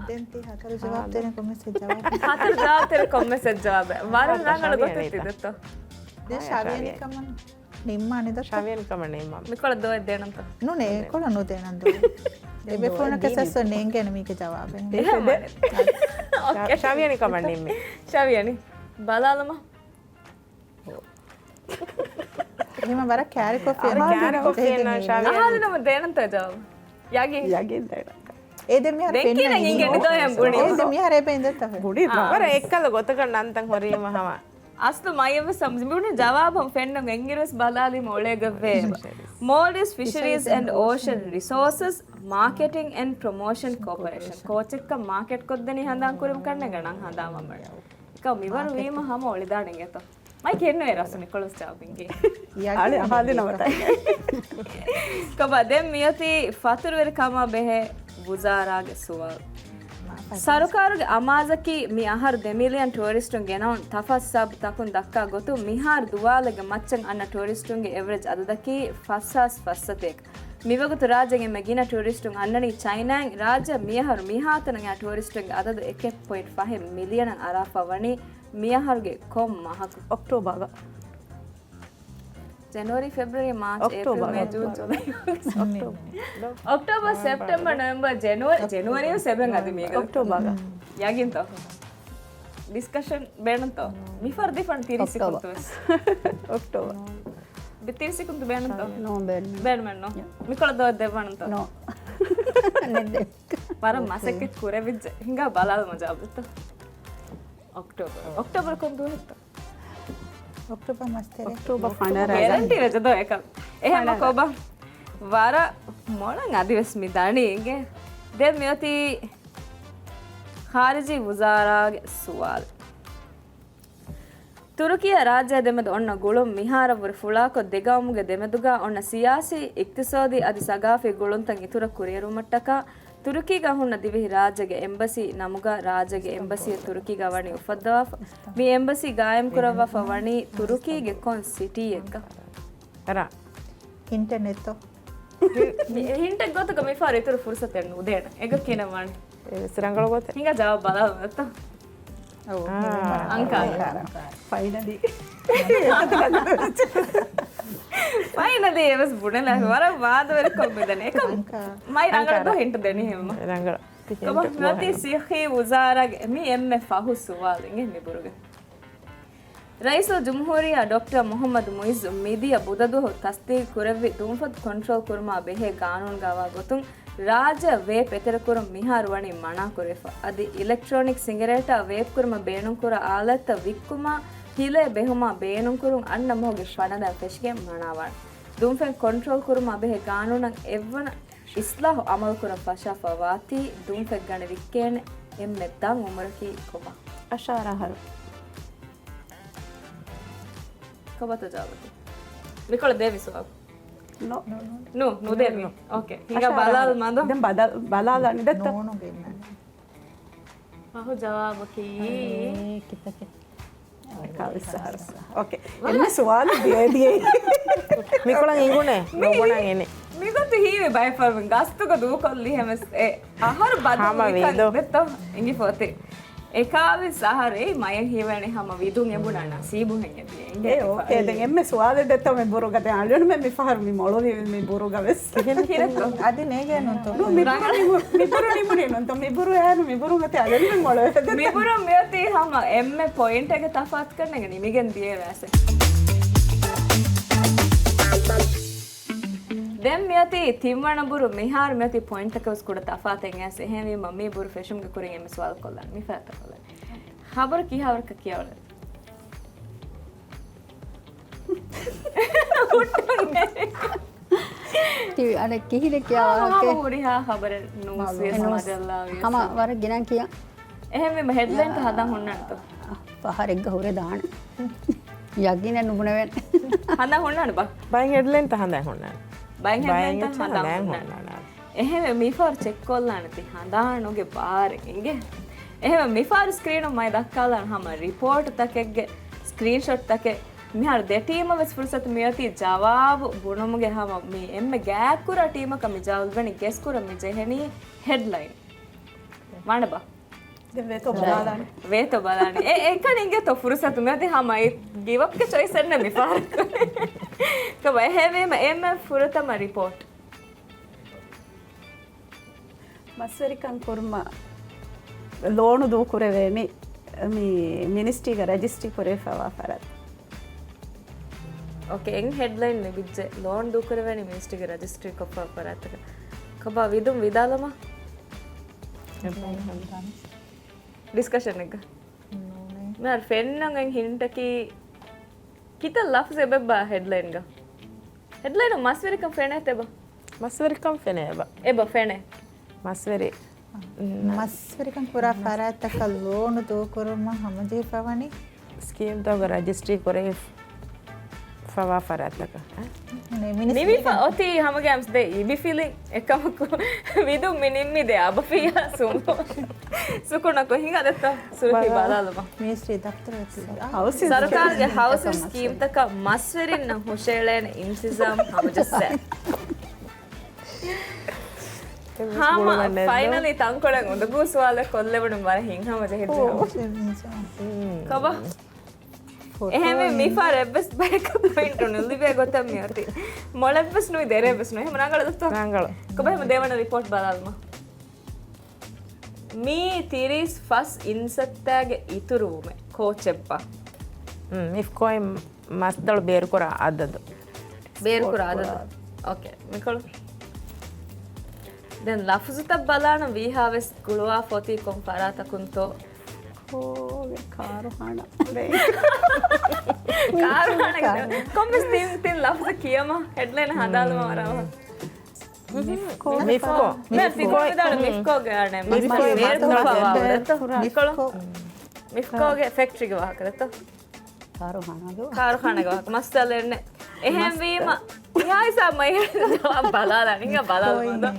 ދެން ތި ހަތަރު ޖަވާބު ދޭނެ ކޮންމެސް ޖަވާބެއް. ހަތަރު ޖަވާބު ދޭނެ ކޮންމެސް ޖަވާބެއް. ވަރަށް ރަނގަޅު ގޮތެއް ތި ދެއްތޯ. ދެން ޝާވިޔާނި ކަމަން ނިންމާނެ ދޯ. ޝާވިޔާނި ކަމަން ނިންމާ. މިކޮޅަށް ދޯ އެއް ދޭނަންތޯ؟ ނޫނޭ، އެކޮޅަށް ނުދޭނަން ދޯ. އެބޭފުޅުންނަކަށް ސަސް ނޭނގޭނެ މީގެ ޖަވާބެއް. އެހެން ވާނެ. އޯކޭ. ޝާވިޔާނި ކަމަން ނިންމީ. ޝާވިޔާނި. ބަލާލަމާ. އެހެން ވަރަށް ކާރިކޮށްފި އަހާލިނަމަ ދޭނަންތޯ ޖަވާބު؟ ޔަގީން. ޔަގީން ދޭނަން. އޭ ދެ މިހާރު ދެން ފެންނަނީ ކިހިނެއް އިނގޭ ނިދޯ އެނބުނީ. އޭ ދެ މިހާރު އެބަ އިނދަތަ ފެން. ވަރަށް އެއްކަލަ ގޮތަކަށް ނަންތަން ހުރީމަ ހަމަ. އަސްލު މައި އެއްވެސް ސަމްޖި މިބުނި ޖަވާބު ހަމަ ފެންނަން އެނގިރިވެސް ބަލާލީމަ އޮޅޭގަ ވޭ. މޯލްޑިވްސް ފިޝަރީޒް އެންޑް އޯޝަން ރިސޯސަސް މާކެޓިން އެންޑް ޕްރޮމޯޝަން ކޯޕަރޭޝަން. ކޯޗެއްކަން މާކެޓް ކޮށްދެނީ ހަނދާން ކުރިން ކަންނޭނގެ ނަން ހަނދާން ވަމަން. އެކަމް މިވަރު ވީމަ ހަމަ އޮޅިދާނެ އިނގޭތޯ. މައި ކެންނު އެ ރަސް ނިކޮޅަސް ޖާބިންގެ. އަޅެ އަހާލި ނަމަ ތައް. ކޮބާ ދެން މިއޮތީ ފަތުރުވެރިކަމާ ބެހޭ ވުޒާރާގެ ސުވާލު. ސަރުކާރުގެ އަމާޒަކީ މި އަހަރު ދެ މިލިއަން ޓޫރިސްޓުން ގެނައުން. ތަފާތު ސަބަބު ތަކުން ދައްކާ ގޮތުން މިހާރު ދުވާލެއްގެ މައްޗަށް އަންނަ ޓޫރިސްޓުންގެ އެވްރެޖް އަދަދަކީ ފަސްހާސް ފަސްސަތޭކަ. މިވަގުތު ރާއްޖޭގެ އެންމެ ގިނަ ޓޫރިސްޓުން އަންނަނީ ޗައިނާއިން. ރާއްޖެއަށް މިއަހަރު މިހާތަނަށް އައި ޓޫރިސްޓުންގެ އަދަދު އެކެއް ޕޮއިންޓް ފަހެއް މިލިއަނަށް އަރާފަ ވަނީ މިއަހަރުގެ ކޮން މަހަކު؟ އޮކްޓޯބާގަ. ޖެނުއަރީ، ފެބްރުއަރީ، މާޗް، އޭޕްރިލް، މޭ، ޖޫން، ޖުލައި، އޮގަސްޓް. އޮކްޓޯބާ، ސެޕްޓެމްބަރ، ނޮވެމްބަރ، ޖެނުއަރީ، ޖެނުއަރީ ސެބެން އަދި މީގަ. އޮކްޓޯބާގަ. ޔަގީންތޯ؟ ޑިސްކަޝަން ބޭނުންތޯ؟ މިފަރު ދިފަން ތިރީސް ސެކުންތު ވެސް. އޮކްޓޯބާ. ބި ތިރީސް ސެކުންތު ބޭނުންތޯ؟ ނޯ، ބޭނުމެއް. ބޭނުމެއް ނޯ. ޔާ. މިކޮޅަށް ދޯ ދެއްވާނަންތޯ؟ ނޯ. ނެއް ދެ. ވަރަށް މަސައްކަތް ކުރެވިއްޖެ. ހިނގާ ބަލާލަމާ ޖަވާބުތޯ؟ އޮކްޓޯބަރ. އޮކްޓޯބަރ ކޮން ދުވަހެއްތޯ؟ އޮކްޓޯބަރ ފަނަރަ. ގެރެންޓީ ވެއްޖެ ދޯ އެކަން. އެހެން ކޮބާ؟ ވަރަށް މޮޅަށް އަދިވެސް މި ދަނީ އިނގޭ. ދެން މިއޮތީ ޚާރިޖީ ވުޒާރާގެ ސުވާލު. ތުރުކީއާ ރާއްޖޭ ދެމެދު އޮންނަ ގުޅުން މިހާރަށްވުރެ ފުޅާކޮށް، ދެގައުމުގެ ދެމެދުގަ އޮންނަ ސިޔާސީ، އިޤްތިޞާދީ އަދި ސަގާފީ ގުޅުންތައް އިތުރަށް ކުރިއެރުވުމަށްޓަކާ، ތުރުކީގަ ހުންނަ ދިވެހި ރާއްޖޭގެ އެމްބަސީ ނަމުގަ ރާއްޖޭގެ އެމްބަސީއެއް ތުރުކީގަ ވަނީ އުފައްދަވާފަ. މި އެމްބަސީ ގާއިމްކުރައްވާފަ ވަނީ ތުރުކީގެ ކޮން ސިޓީއެއްގަ؟ ރ. ހިންޓެއް ނެތްތޯ؟ މި ހިންޓެއް ގޮތުގަ މިފަހަރު އިތުރު ފުރުސަތެއް ނުދޭނަ. އެގޮތް ކިހިނެއް ވާނެ؟ އެވެސް ރަނގަޅު ގޮތެއް. ހިނގާ ޖަވާބު ބަލާލަމާ ދޯ. އަންކާ. ފައިނަލީ. ފައިނަލީ އެވެސް ބުނެލާ ވަރަށް ވާދަވެރިކޮށް މިދަނީ. އެކަމް މައި ރަނގަޅު ދޯ ހިންޓް ދެނީ ހެމަ. ރަނގަޅު. ކޮބާ މިއޮތީ ސިއްހީ ވުޒާރާގެ މި އެންމެ ފަހު ސުވާލު އިނގޭ މިބުރުގަ. ރައީސުލްޖުމްހޫރިއްޔާ ޑޮކްޓަރ މުޙައްމަދު މުޢިއްޒު މިދިޔަ ބުދަދުވަހު ތަޞްދީޤު ކުރެއްވި ދުންފަތު ކޮންޓްރޯލް ކުރުމާ ބެހޭ ގާނޫނުގައިވާ ގޮތުން ރާއްޖެއަށް ވޭޕް އެތެރެކުރުން މިހާރު ވަނީ މަނާކުރެފަ. އަދި އިލެކްޓްރޯނިކް ސިނގިރޭޓާ ވޭޕް ކުރުމަށް ބޭނުންކުރާ އާލަތްތައް ވިއްކުމާ، ހިލޭ ބެހުމާ ބޭނުންކުރުން އަންނަ މަހުގެ ފަނަރަ ފެށިގެން މަނާވާނެ. ދުންފެން ކޮންޓްރޯލް ކުރުމާ ބެހޭ ގާނޫނަށް އެއްވަނަ އިސްލާހު އަމަލުކުރަން ފަށާފަ ވާތީ، ދުންފެއްގަނޑެއް ވިއްކޭނެ އެންމެ ދަށް އުމުރަކީ ކޮބާ؟ އަށާރަ އަހަރު. ކޮބާތޯ ޖަވާބަކީ؟ މިކޮޅަށް ދޭވި ސުވާލު. ނޯ. ނޫ، ނުދޭވި. ނޯ. އޯކޭ. ހިނގާ އަށާރަ ބަލާލު އަހަރު. މަދު. ދެން ބަދަ-، ބަލާލަން ދެއްތޯ؟ ނޫނުގެ އިންނަނީ. ފަހު ޖަވާބަކީ. އޭ، ކިތަކެއް. އެކާވީސް އަހަރު. އޯކޭ. އެންމެ ސުވާލު ދިޔައީ. މިކޮޅަށް އިނގުނޭ. މި-، ނުބުނަން އިނީ. މިގޮތު ހީވި ބައެއް ފަރުމެން ގަސްތުގަ ދޫކޮށްލި ހެމެސް އެ އަހަރު ބަދަލު ހަމަ ވިކަން ވީދޯ. ދެއްތޯ؟ އިނގިފޯތި. އެކާވީސް އަހަރު އެއީ މަޔަށް ހީވޭނެ ހަމަ ވިދުން އެބުނާ ނަސީބު ހެން އެ ބިޔަ އިނގޭ އޭ، އޯކޭ. ދެން އެންމެ ސުވާލެއް ދެއްތޯ މި ބުރުގަ. ދެން އަޅުގަނޑުމެން މި ފަހަރު މި މޮޅުވީ މި ބުރުގަ ވެސް. ކިހިނެއް؟ ކިހިނެއްތޯ؟ އަދި ނޭގޭ ނޫންތޯ؟ ނޫ، މި ބުރު ނިމު-، މި ބުރު ނިމުނީ ނޫންތޯ؟ މި ބުރު އޭނު މި ބުރު ގަތި އަޅުގަނޑުމެން މޮޅުވެ. މި ބުރު މިއޮތީ ހަމަ އެންމެ ޕޮއިންޓެއްގެ ތަފާތުކަން ނޭނގެ ނިމިގެން ދިޔަ ވެސް. ދެން މިއޮތީ ތިންވަނަ ބުރު. މިހާރު މިއޮތީ ޕޮއިންޓްތަކަށް ވެސް ކުޑަ ތަފާތެއް އައިސް. އެހެންވީމަ މި ބުރު ފެށުމުގެ ކުރިން އެންމެ ސުވާލު ކޮށްލާނެ. މި ފަރާތަށް ކޮށްލާނެ. ޚަބަރު ކިހާވަރަކަށް ކިޔަވަޅެއް؟ ތި އަނެއް ކިހިނެއް ކިޔާ ހާ، ވާހަކައެއް؟ ހަމަ ހުރިހާ ޚަބަރެއް ނޫސް ވިޔަސް ނޫސް. މަޖައްލާ ވިޔަސް. ހަމަ ވަރަށް ގިނަ ކިޔާ. އެހެންވީމަ ހެޑްލައިންތައް ހަދާ ހުންނާނެތޯ؟ ފަހަރެއްގަ ހުރެ ދާނެ. ޔަގީނެއް ނުބުނެވޭނެ. ހަނދާން ހުންނާނެ ބާ؟ ބައެއް ހެޑްލައިންތައް ހަނދާން ހުންނާނެ. ބައެއް ބައެއް ހެޑްލައިންތައް ހަނދާން ހަނދާން ހުންނާނެ. ހުންނާނެ. އެހެންވެ މިފަހަރު ޗެކް ކޮށްލާނެ ތި ހަނދާނުގެ ބާރެއް އިނގޭ. އެހެންވެ މިފަހަރު ސްކްރީނުން މައި ދައްކާލާނެ ހަމަ ރިޕޯޓުތަކެއްގެ ސްކްރީންޝޮޓްތަކެއް. މިހާރު ދެ ޓީމަށް ވެސް ފުރުސަތު މިއޮތީ ޖަވާބު ބުނުމުގެ. ހަމަ މި އެންމެ ގާތްކުރާ ޓީމަކަށް މި ޖަވާބު ލިބެނީ ގެސް ކުރަން މި ޖެހެނީ ހެޑްލައިން. ވާނެބާ؟ ދެން ވޭތޯ ބަލާލާނެ. ވޭތޯ ބަލާނެ. އެ، އެކަނި އިނގޭތޯ ފުރުސަތު މިއޮތީ ހަމަ އެ ގިވަޕްގެ ޗޮއިސް އެއްނެ މިފަހަރު. ކަބަ އެހެންވީމަ އެންމެ ފުރަތަމަ ރިޕޯޓް. މަސްވެރިކަން ކުރުމަށް ލޯނު ދޫކުރެވޭނީ މި މިނިސްޓްރީގަ ރަޖިސްޓްރީ ކުރެވިފައިވާ ފަރާތް. އޯކޭ، އެން ހެޑްލައިން ލިބިއްޖެ. ލޯން ދޫކުރެވޭނީ މިނިސްޓްރީގެ ރަޖިސްޓްރީ ކޮށްފަ ފަރާތަކަށް. ކަބާ ވިދުން ވިދާލަމާ؟ ޑިސްކަޝަން އެއްގަ. ނޫނޭ. މިހާރު ފެންނަން އެން ހިންޓަކީ ކިތައް ލަފްޒެއް އެބައްބާ ހެޑްލައިންގަ؟ ހެޑްލައިނު މަސްވެރިކަން ފެނޭތަ އެބަ؟ މަސްވެރިކަން ފެނޭ އެބަ. އެބަ ފެނޭ. މަސްވެރި. މަސްވެރިކަން ކުރާ ފަރާތްތަކަށް ލޯނު ދޫކުރުމަށް ހަމަޖެހިފަވަނީ. ސްކީމްތަކުގަ ރަޖިސްޓްރީ ކުރެވިފަވާ ފަރާތްތަކަށް. ނިމިފަ އޮތީ ހަމަގައިމުސް ދެ އިބިފިލިން އެކަމަކު ވިދުން މި ނިންމީ ދެ އަބަފިޔާ ސުމު. ސުކުނަކު ހިނގާ ދެއްތޯ ސުރުޚީ ބަލާލަމާ. މިނިސްޓްރީ ދަފްތަރު އޮތީ. ސަރުކާރުގެ ހައުސިން ސްކީމްތަކަށް މަސްވެރިންނަށް ހުށައެޅޭނެ އިންތިޒާމް ހަމަޖައްސާ. ހާމަ، ފައިނަލީ ތަންކޮޅެއް އުނދަގޫ ސުވާލެއް ކޮށްލެވުނު ވަރަށް ހިތްހަމަޖެހި ޖެހުން. ކަބަ؟ އެހެންވެ މިފަހަރު އެއްވެސް ބަޔަކަށް ޕޮއިންޓު ނުލިބޭ ގޮތަށް މިއޮތީ. މޮޅެއްވެސް ނުވި ދެރައެއްވެސް ނުވި. އެހެން ރަނގަޅު ދޯ؟ ރަނގަޅު. ކަބަ އެހެން ދެވަނަ ރިޕޯޓް ބަލާލަމާ. މީ ތިރީސް ފަސް އިންސައްތާގެ އިތުރުވުމެއް. ކޯޗެއްބާ؟ މިފްކޯއިން މަސްދަޅު ބޭރުކުރާ އަދަދު. ބޭރުކުރާ އަދަދު. އޯކޭ. މިކޮޅު. ދެން ލަފުޒުތައް ބަލާނަން ވީހާވެސް ގުޅުވާފަ އޮތީ ކޮން ފަރާތަކުންތޯ؟ ކޯގެ ކާރުހާނަ. ކާރުހާނަ. ކޮންމެސް ތިން، ތިން ލަފުޒު ކިޔަމަ ހެޑްލައިން ހަނދާން ވަރަށް. މިފްކޯ. މިފްކޯ. މިފްކޯ. މިފްކޯގެ އަނެއް މިފްކޯގެ ފެކްޓްރީގެ ވާހަކަ ދެއްތޯ؟ ކާރުޚާނާގެ ވާހަކަ. މައްސަލަ އެއްނެ. އެހެންވީމަ އިހާ ހިސާބަށް މައިހަރު ޖަވާބު ބަލާލާނީ. ބަލާލަ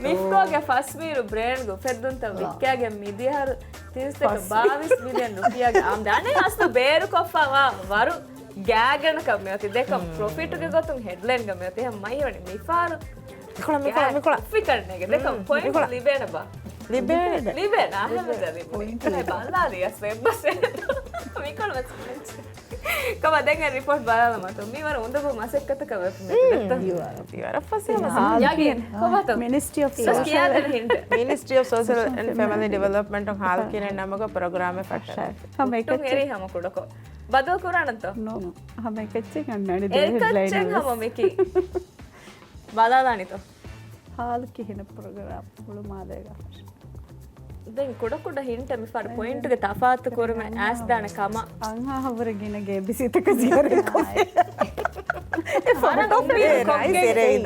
މިފްކޯގެ ފަސް މީރު ބްރޭންޑްގެ އުފެއްދުންތައް ވިއްކާގެން މިދިޔަ އަހަރު ތިން ސަތޭކަ ބާވީސް މިލިއަން ރުފިޔާގެ އާމްދަނީ. އަސްލު ބޭރުކޮށްފަވާ ވަރު ގާތްގަނޑަކަށް މިއޮތީ. ދެކޮށް ޕްރޮފިޓުގެ ގޮތުން ހެޑްލައިންގަ މިއޮތީ. އެހެން މައިވަނީ މިފަހަރު މިކޮޅަށް، މިކޮޅަށް، މިކޮޅަށް. ގާތްގަނޑަކަށް މިއޮތީ. އެހެން ޕޮއިންޓް ލިބޭނެބާ؟ ލިބޭނެ. ލިބޭނެ. އަހަމެދަށް ލިބުނީ. ބަލާލިޔަސް އެއްބަސް. މިކޮޅަށް ބަސް. ކަމާ ދެން އެ ރިޕޯޓް ބަލާލަމާތޯ. މީ ވަރަށް އުނދަގޫ މަސައްކަތަކަށް ވެފަ މި ދެއްތޯ. މިނިސްޓްރީ އޮފް ސޯޝަލް އެންޑް ފެމިލީ ޑިވެލޮޕްމަންޓު ހާލުކިރިން ނަމަކަށް ޕްރޮގްރާމެއް ފަށައިފި. ހަމަ އެކައްޗެއް. ހަމަ ކުޑަކޮށް. ބަދަލު ކުރާނަންތޯ؟ ނޯ. ހަމަ އެކައްޗެއް އަންނާނެ ދޭ ހެޑްލައިން. އެކައްޗެއް ހަމަ މިކި. ބަލާލާނިތޯ؟ ހާލު ކިހިނެއް ޕްރޮގްރާމް ހުޅުމާލޭގަ؟ ދެން ކުޑަކުޑަ ހިންޓް މިފަހަރު ޕޮއިންޓުގެ ތަފާތު ކުރުމެއް އައިސްދާނެ ކަމަށް. އަންހާ ހަވަރެއް ގިނަ ގޭބިސީތަކަށް ޒިޔާރަތް ކޮށްފި. ވަރަށް އުއްމީދު ކޮށްގެން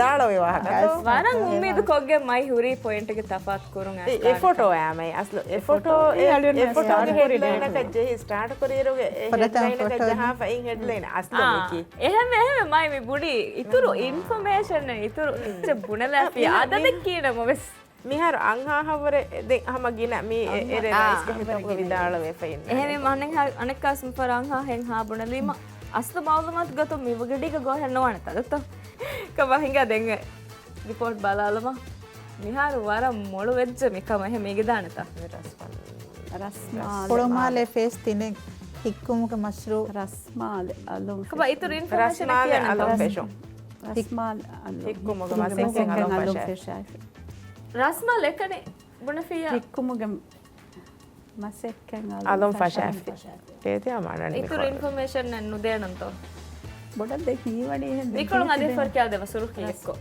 ވަރަށް އުއްމީދު ކޮށްގެން މައި ހުރީ ޕޮއިންޓުގެ ތަފާތު ކުރުން އެ އައިސްދާނެ ފޮޓޯ ކަމަށް. އާމައި އަސްލު އެ ފޮޓޯ އެ އެ ފޮޓޯގެ ހެޑްލައިނަކަށް ޖެހި ސްޓާޓް ކުރިއިރުގެ އެ ހެޑްލައިނަކަށް ޖަހާފަ އިން ހެޑްލައިން އަސްލު މިކީ. އެހެންވެ، އެހެންވެ މައި މި ބުނީ އިތުރު އިންފޮމޭޝަން އިތުރު އެއްޗެއް ބުނެލާފި އަދަދެއް ކީނަމަ ވެސް. މިހާރު އަންހާ ހަވަރެއް ދެން ހަމަ ގިނަ މީ އެ އެރޭ ރައީސްގެ ހިތުގަ ވިދާޅުވެފަ އިންނަނީ. އެހެންވީމަ އަނެއްހާ އަނެއްކާސް މިފަހަރު އަންހާ ހެން ހާ ބުނެލީމަ އަސްލު މައުލޫމާތު ގޮތުން މި ގަޑީގަ ގޯހެއް ނުވާނެތާ ދޯ؟ ކަމަށް ހިނގާ ދެން ރިޕޯޓް ބަލާލަމާ. މިހާރު ވަރަށް މޮޅު ވެއްޖެ މިކަމަށް އެހެން މީގެ ދާނެތާ؟ ރަސްމާލެ. ހުޅުމާލެ ފޭސް ތިނެއް ހިއްކުމުގެ މަޝްރޫއު. ރަސްމާލެ އަލުން. ކަބަ އިތުރު އިންފޮމޭޝަން ރަސްމާލެ ކިޔާނެ އަލުން ތާ؟ ފެށުން. ރަސްމާލެ އަލުން. ހިއްކުމުގެ މަސައްކަތް އަލުން ފެށުން. ރަސްމާލެ އެކަނި ބުނެފިއްޔާ؟ ހިއްކުމުގެ މަސައްކަތް އަލުން ފަށާފި. އޭތި އާ މާނަނި އިތުރު މިކޮޅު. އިންފޮމޭޝަން ނުދޭނަންތޯ؟ ބޮޑަށް ދެ ހީވަނީ އެހެން ދެ މިކޮޅު ހީވަނީ އަދި ދެ ފަރު ކިޔާ ދެ ވަސުރު ކީއްކޮ.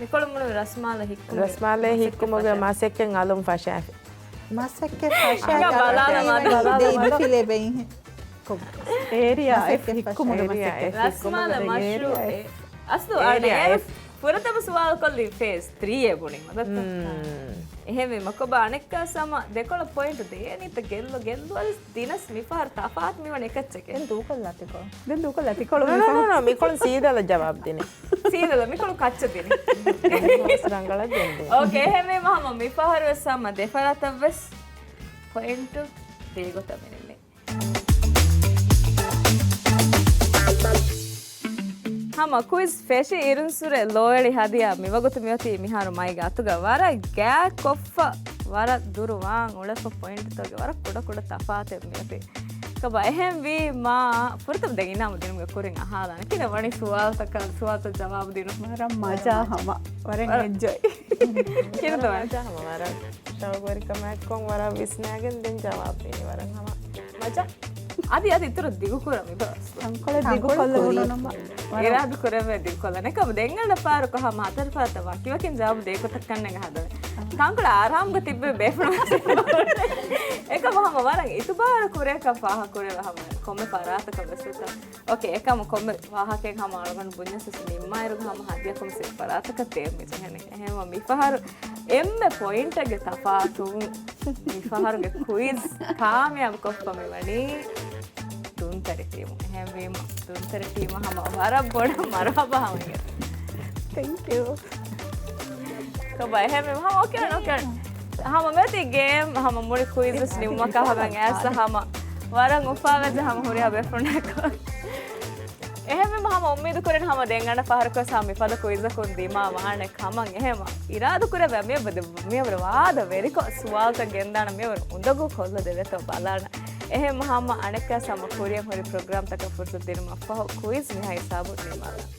މިކޮޅު މުޅި ރަސްމާލެ ހިއްކުމުގެ. ރަސްމާލެ ހިއްކުމުގެ މަސައްކަތް އަލުން ފަށާފި. މަސައްކަތް ހިނގާ ފަށާފި. ބަލާލަމާ، ބަލާލަމާ. ދީދި ފިލެ ބެއިން. އޭރިއާ މަސައްކަތް އެފް ފަށާފި. ހިއްކުމުގެ އޭރިއާ މަސައްކަތް. އެފް ރަސްމާލެ ހިއްކުމުގެ މަޝްރޫއެއް. އަސްލު އޭރިއާ އަނެއް އެފް. ފުރަތަމަ ސުވާލު ކޮށްލީ ފޭސް ތްރީ އޭ ބުނީމަ ދައްތަ؟ މް. އެހެންވީމަ ކޮބާ އަނެއްކާ ސަމަ ދެކޮޅަށް ޕޮއިންޓު ދޭނީތަ ގެއްލު ގެއްލު އަދި ދިނަސް މިފަހަރު ތަފާތު މިވަނީ އެކައްޗެކޭ. ދެން ދޫކޮށްލާ ތިކޮޅު. ދެން ދޫކޮށްލާ ތިކޮޅު ނޯ، ނޯ، މިފަހަރު. ނޯ، ނޯ، މިކޮޅު ސީދަލަށް ޖަވާބު ދިނީ. ސީދަލަށް މިކޮޅު ކައްޗަށް ދިނީ. ރަނގަޅަށް ގެންދޭ. އޯކޭ، އެހެންވީމަ ހަމަ މިފަހަރު ވެސް ހަމަ ދެފަރާތަށް ވެސް ޕޮއިންޓު ދޭ ގޮތަށް މި ނިންމީ. ހަމަ ކުއިޒް ފެށި އިރުންސުރެ ލޯއެޅި ހަދިޔާ މިވަގުތު މިއޮތީ މިހާރު މައިގެ އަތުގަ ވަރަށް ގާތް ކޮށްފަ، ވަރަށް ދުރު ވާން އުޅެފަ ޕޮއިންޓުތަކުގެ ވަރަށް ކުޑަ ކުޑަ ތަފާތެއް މިއޮތީ. ކަބަ އެހެންވީމާ ފުރަތަމަ ދެން އިނާމު ދިނުމުގެ ކުރިން އަހާލާނެ. ކިހިނެއް ވަނީ ސުވާލުތަކަށް، ސުވާލުތައް ޖަވާބު ދިނުން؟ ވަރަށް މަޖާ ހަމަ. ވަރަށް އެންޖޮއް. ކިހިނެއް ވަރަށް މަޖާ ހަމަ ވަރަށް. ޝައުގުވެރިކަމާއެކު ވަރަށް ވިސްނާގެން ދެން ޖަވާބު ދިނީ ވަރަށް ހަމަ މަޖާ. އަދި އަދި އިތުރަށް ދިގުކުރަން މިބަ. ތަންކޮޅެއް ތަންކޮޅެއް ދިގުކޮށްލަ ކުރީ. ހުންނަމަ ވަރަށް އިރާދަ ކުރެވޭ ދިގުކޮށްލަން. އެކަމަ ދެން އަންނަ ފަހަރަކު ހަމަ ހަތަރު ފަރާތަށް ވަކިވަކިން ޖަވާބު ދޭ ގޮތަށް ކަންނޭނގެ ހަދަނީ. ތަންކޮޅެއް އާރާމްގަ ތިއްބެވި ބޭފުޅުން ވެސް. އެކަމަ ހަމަ ވަރަށް އިތުބާރު ކުރޭކަން ފާހަގަ ކުރެވޭ ހަމަ ކޮންމެ ފަރާތަކަށް ވެސް އެކަން. އޯކޭ، އެކަމަ ކޮންމެ ވާހަކައެއް ހަމަ އަޅުގަނޑު ބުންޏަސް ވެސް ނިންމާއިރުގަ ހަމަ ހަދިޔާ ކޮންމެ ސިއް ފަރާތަކަށް ދޭން މި ޖެހެނީ. އެހެންވީމަ މިފަހަރު އެންމެ ޕޮއިންޓެއްގެ ތަފާތުން މިފަހަރުގެ ކުއިޒް ކާމިޔާބު ކޮށްފަ މިވަނީ ދުންތަރި ޓީމު. އެހެންވީމަ ދުންތަރި ޓީމަށް ހަމަ ވަރަށް ބޮޑަށް މަރުހަބާ ހަމަ. ތެންކް ޔޫ. ކޮބާ އެހެންވީމަ ހަމަ އޯކޭ، އޯކޭ. ހަމަ މިއޮތީ ގޭމް، ހަމަ މުޅި ކުއިޒް ވެސް ނިމުމަކާ ހަމަ އައިސް ހަމަ ވަރަށް އުފާވެއްޖެ ހަމަ ހުރިހާ ބޭފުޅުންނަކަށް. އެހެންވީމަ ހަމަ އުއްމީދު ކުރަން ހަމަ ދެން އަންނަ ފަހަރަކުވެސް ހަމަ މިފަދަ ކުއިޒަކުން ދިމާ ވާނެ ކަމަށް. އެހެންވީމަ އިރާދަ ކުރެވޭ މިއަށް މިއަށް ވަރަށް ވާދަ ވެރިކޮށް ސުވާލުތައް ގެންދާނަން މިއަށް ވަރަށް އުނދަގޫ ކޮށްލަ ދެވޭތޯ ބަލާނަން. އެހެން ހަމަ އަނެއްކާ ހަމަ ކުރިއަށް ހުރި ޕްރޮގްރާމްތަކަށް ފުރުސަތު ދިނުމަށްފަހު ކުއިޒް މިހާ ހިސާބުން ނިންމާލަން.